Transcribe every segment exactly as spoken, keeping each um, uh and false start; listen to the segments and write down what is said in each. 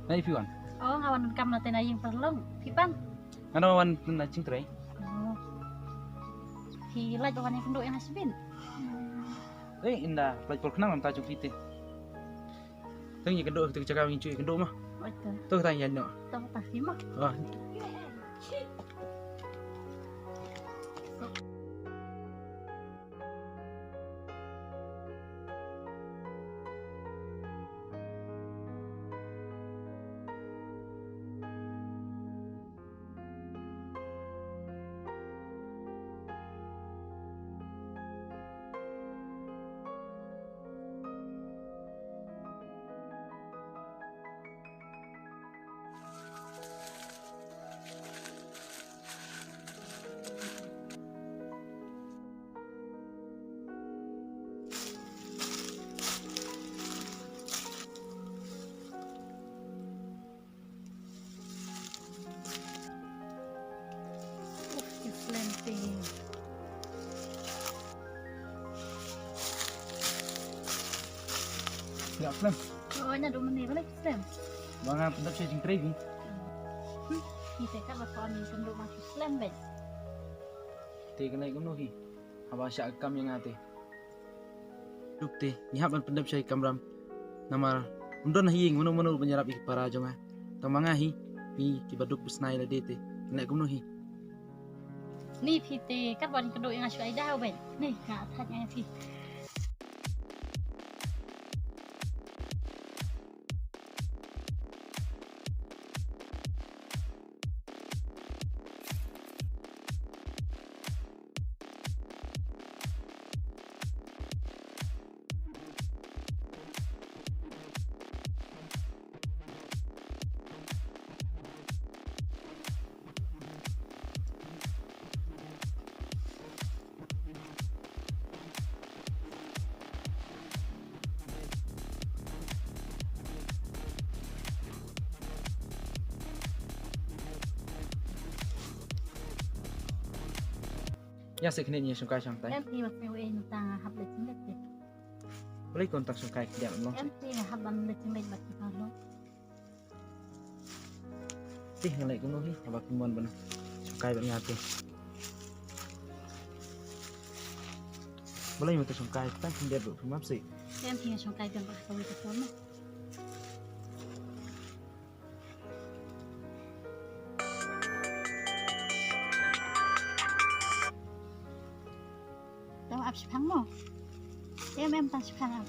Nai phi wan? Oh, nga wan kam na te na ïing paralok. Phi pan? Nga wan na jingtrei. Oh. Phi lait ba wan ïakynduh ïa nga shibit? Eh, ynda lait por khnang mynta jong phi te. Tang ïakynduh, tang jaka ngin shu ïakynduh mo. Oi, to. To tang ïa no. To ta phi mo. Oh. Uf, ki slem te. Ïa slem. Oh, nya dum ni balik slem. Ba nga pyndap sha jingtrei phi. Hmm, ni te ka ba ton ni kynduh ma ki slem bad. Te kane kumno hi. Haba shah kam ïa nga te. Duk te, ngi hap ban pyndep sha ki kamram. Namar ym don ha ïing mano mano ban ïarap ïa ki para jong nga. Tang ma nga hi, ngi kiba duk bisnai lade te. Ngi leh kumno hi. Ni phi te, kat ban kynduh ïa nga shu ai daw bad. Ni, nga thait nga ïa phi. Ïa se khyndiat ïa shongkai shongkai. Em phi ba phi wei nang tang hap leit sngewbha. Balei kon tak shongkai khyndiat long. Em phi hap ban leit sngewbha bad ki paralok. Te nga leh kumno hi haba phi mon ban shongkai bad nga te. Balei mo te shongkai tang khyndiat ruh phi map si. Em phi nga shongkai bad ba ka wei ka por mo. Tang ap shipang mo. Em em tang shipang ap.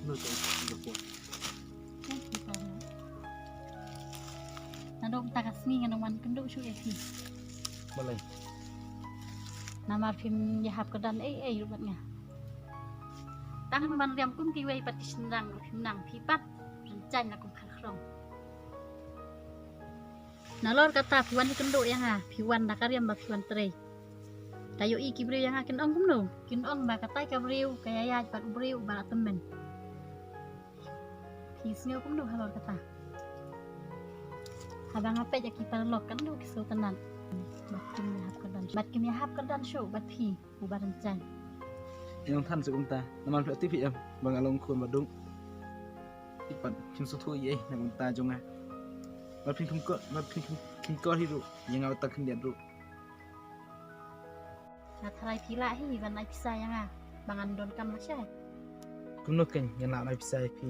Lo te lo ko. Em shipang. Nadong ta ka sngi ngan wan kynduh shuh ïa phi. Balei? Namar phim ïahap kyrdan ei ei ruh bad nga. Tang ban riam kum kiwei pat ki shynrang ruh phim nang phi pat. Pynjah na kum khar khrong. Nalor kata phi wan ïakynduh ïa nga, phi wan da ka riam ba phi wan trei. Da ïohi ki briew ïa nga kin ong kumno, kin ong ba katai ka briew ka ïaid bad u briew uba la tymmen. Phi sngew kumno halor kata? Haba nga peit ïa ki paralok kan duh ki sngewtynnat. Bad kim ïahap kyrdan, bad kim ïahap kyrdan shuh bad phi. Uba rynsan. Ïa than suk kumta, namar phi la tip hi em ba nga long khun ba duk. Phi pat phim sngewthuh ei ei na ka bynta jong nga. Bad phin kham kor, bad phin kham, kham kor hi ruh ïa nga uta khyndiat ruh. Nga tharai phi lah hi ban ai pisa ïa nga ba ngan don kam lashai. Kumno kein ngan lah ban ai pisa ïa phi.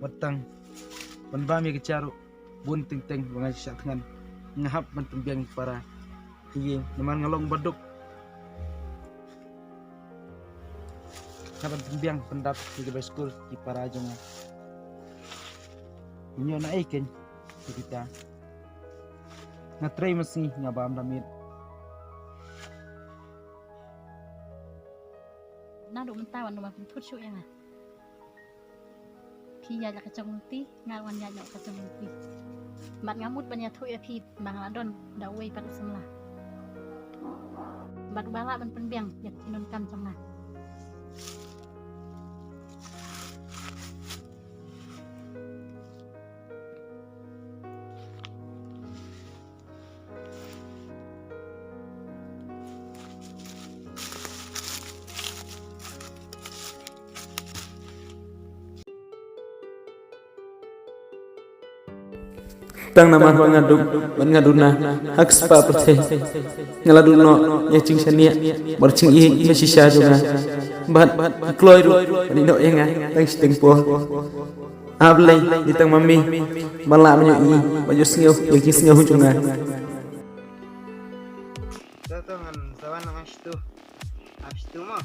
Wat tang ban bam ïa ka jia ruh, bun teng teng ba nga shah thngan, nga hap ban pynbiang ïa ki para. Ïa, namar nga long baduk, nga ban pynbiang pyndap ïa ki bai skul ki para jong nga. Ngi ïoh na ei kein ïa kita. Nga trei mynsngi, nga bam da miet. Naduh mynta wat nym pynthut shuh ïa nga. Phi ïaid la ka jong lynti, nga wan ïaid la ka jong lynti. Bad nga mut ban ïathuh ïa phi ba nga la don da uwei pat u samla. Bad uba lah ban pynbiang ïa ka jingdonkam jong nga. Tang namar ba nga duk bad nga duna ha ka spah pyrthei, nga la duh noh ïa ka jingshaniah bad ka jingïeit ba shisha jong nga. Bad ki kloi ruh ban ïeh noh ïa nga tang shiteng por. A Blei, dei tang ma me ba lah ban ïohi bad ïohsngew ïa ki jingsngew jong nga. To, to, ngan sa wan, ngan shatu. Ap shatu mo.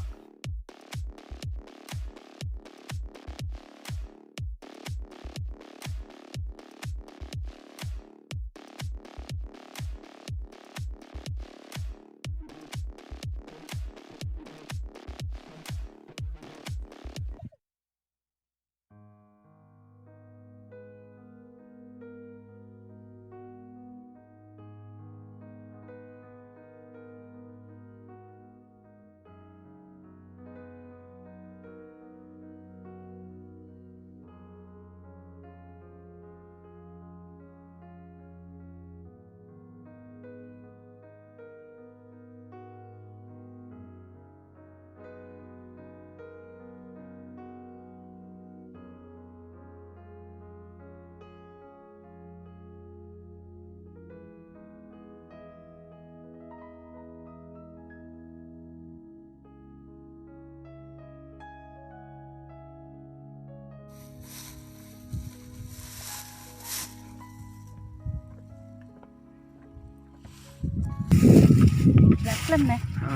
Dah film eh? Ha.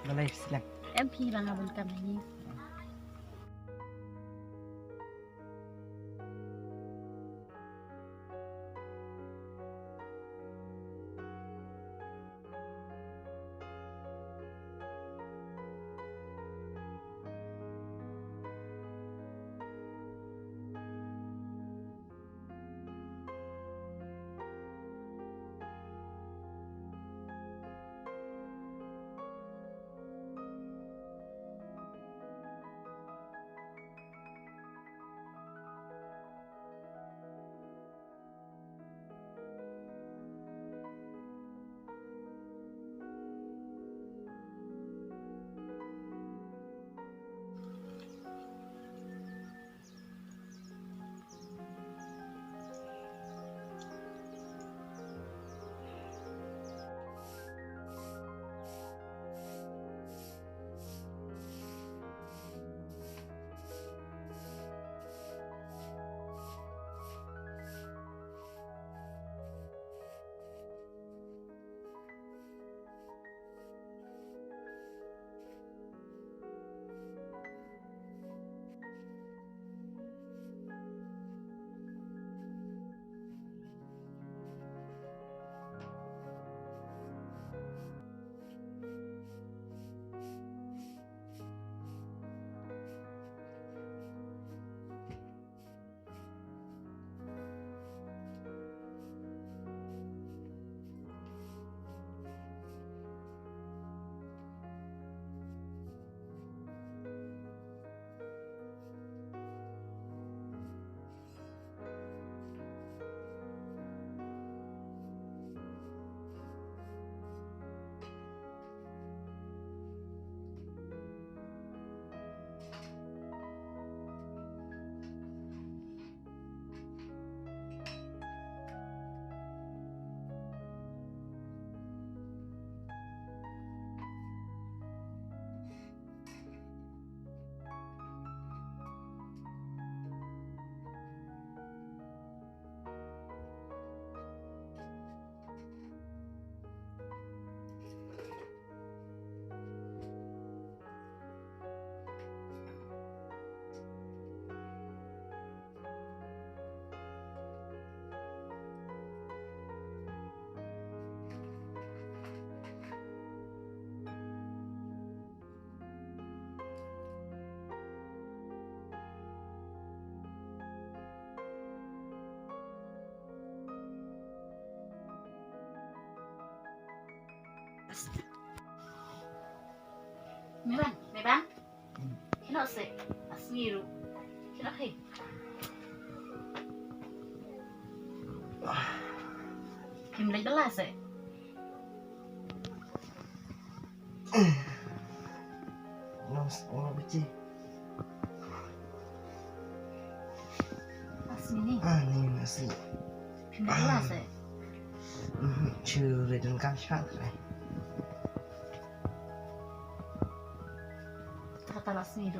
Balei phi slem? Em phi ba nga bun kam lagi. Meban, Meban. Kino se, Asmi ruh. Kino he. Kim lej bela se. Nos, ono bici. Asmi ni. Ah, ni nasi. Kim lej bela se. Mhm, chure dan kan shat, eh. Tata las ni du.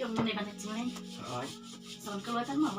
Oi. Salam keluar kan, Mama.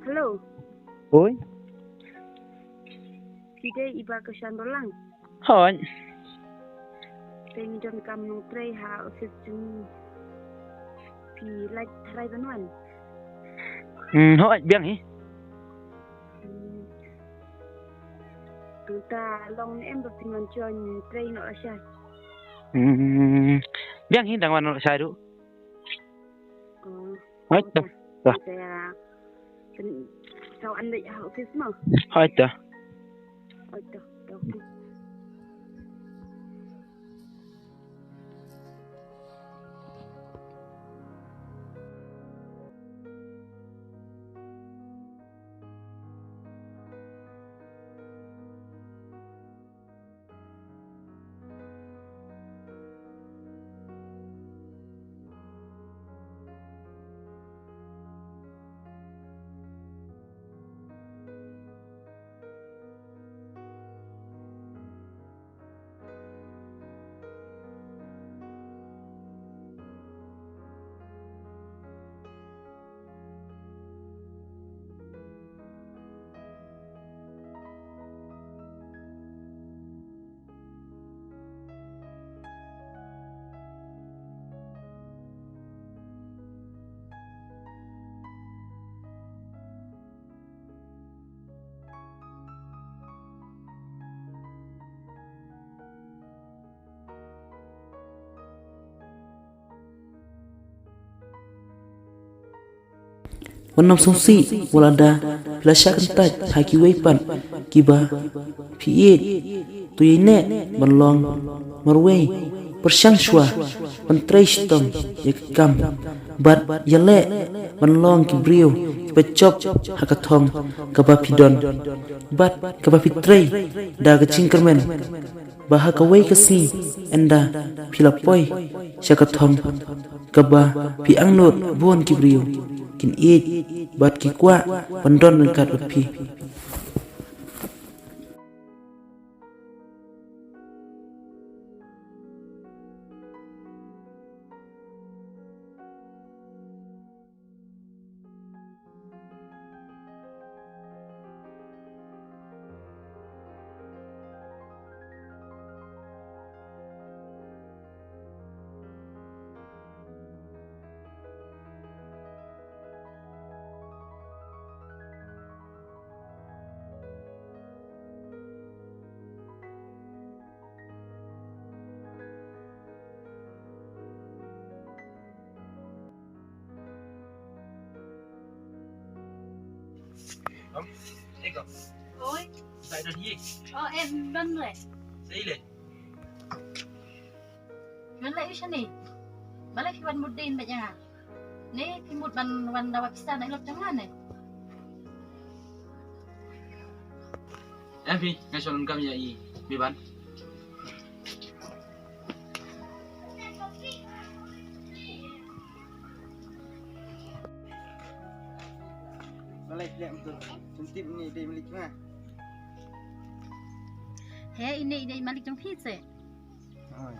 Hello. Oi. Phi dei i Bah Kshan Balang? Hooid. Te ngi donkam nongtrei ha office jong ngi. Phi lah tharai ban wan? Hmm, hooid, biang hi. Hmm. Te long ne em ba phin wan join trei noh lashai? Hmm. Biang hi, dang wan noh lashai ruh. Oh. Hooid, to. To. Te, ah, pyn-, to an dei ha office mo? Hooid, to. Hooid, to, to. Wat nym sngewsih wat lada phi la shah kyntait ha kiwei pat kiba phi ïeit. To ïaineh ban long marwei, pyrshang shuwa ban trei shitom ïa ka kam bad ïaleh ban long ki briew kiba jop ha ka thong kaba phi don bad kaba phi trei da ka jingkyrmen, ba ha kawei ka sngi ynda phi la poi sha ka thong kaba phi angnud, bun ki briew kin ïeit bad ki kwah ban don ryngkat bad phi. Oi. Sa ïa don hi. Oh, em don le. Sa ïa le. Balei u shane? Balei phi wan mut dien bad ïa nga? Ne phi mut ban wan dawa pisa na i lok jong nga ne? Em phi, nga shu wan kam ïa i Biban. Balei phi leh kumto? Phin tip ine i dei malik jong nga. He, ine i dei malik jong phi se. Oi.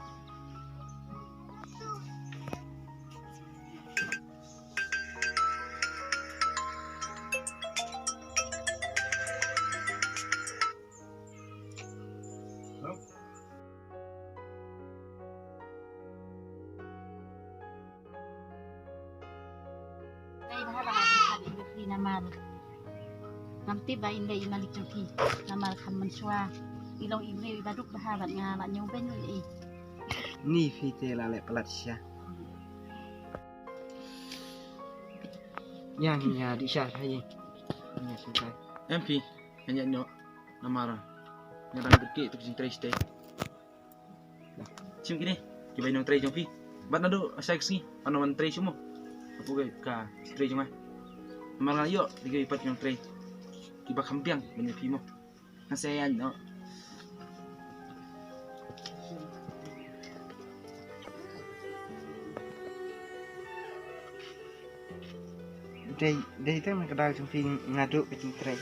Dei bha ba nga pynthait ïa phi namar ngam tip ba in dei i malik jong phi. Namar kham mynshuwa i long i briew iba duk bha bad nga la ñiewbeiñ ïa i. Ni phi te la leh palat sha. Ïa ngi ïa dih sha sha ïing. Ïa sha sha. Em phi, nga ñiah noh namar nga dang duk ki tu ki jingtrei shatei. Shim kine kiba i nongtrei jong phi. Bad naduh sa ka sngi phan wan trei shuh mo. Hapoh ka trei jong nga. Namar nga ïoh da kiba pat ki nongtrei kiba kham biang ban ïa phi mo. Nga sa ïaid noh. Dei, dei te man ka daw jong phi nga duh ka jingtrei.